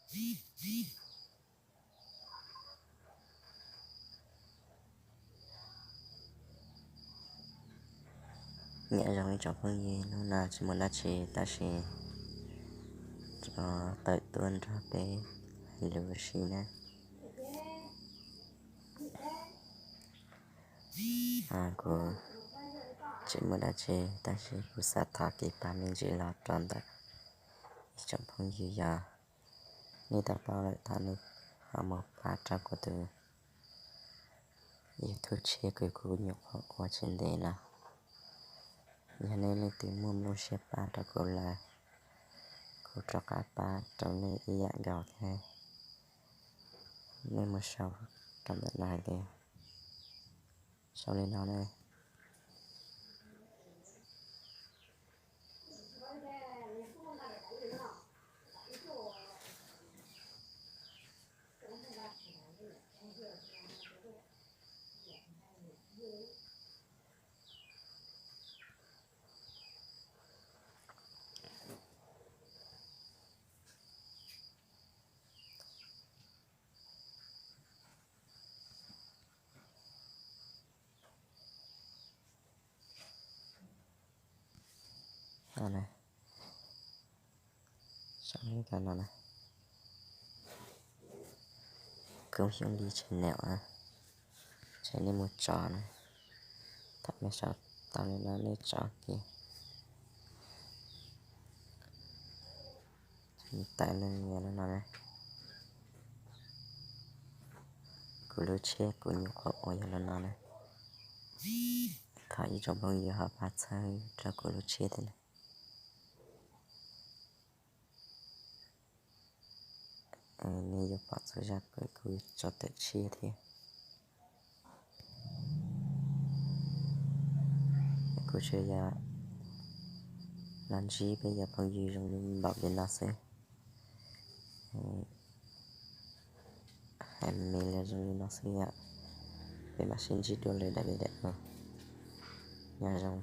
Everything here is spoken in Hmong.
Nyob zoo ib tsoom phooj ywg, hnub no tsis muaj dab tsi tab sis tawm tuaj nrog peb hais lus ua si na. Kuv tsis muaj dab tsi tab sis kuv xav thov kev pab me ntsis los rau ntawm ib tsoom phooj ywg, yog nej tau paub lawm thov nej ho mus pab rau kuv tus YouTube tshiab kws kuv nyuam qhuav ua tsis ntev no. Yog nej leej twg muaj lub siab pab rau kuv lawm, kuv rov qab pab rau nej ib yam nkaus thiab. Nej mus sau rau ntawm no hais tias, sau li no ne. Sau li no na, Koob Xyooj Lis channel, ces nej mus tso na. Thaum nej sau tau li no nej tso kiag. Tawm li no na. Kuv lub tshiab kuv nyuam qhuav ua yog li no na. Thov ib tsoom phooj ywg ho pab txhawb rau kuv lub tshiab thiab na. Nej yuav pom txhua zaj kuv tso tawm tshiab thiab. Kuv tsuas yog los ntsib peb cov phooj ywg zoo li npaum li no xwb. Hais me los zoo li no xwb yom. Peb mam sib ntsib dua lwm daim video. Nyob zoo.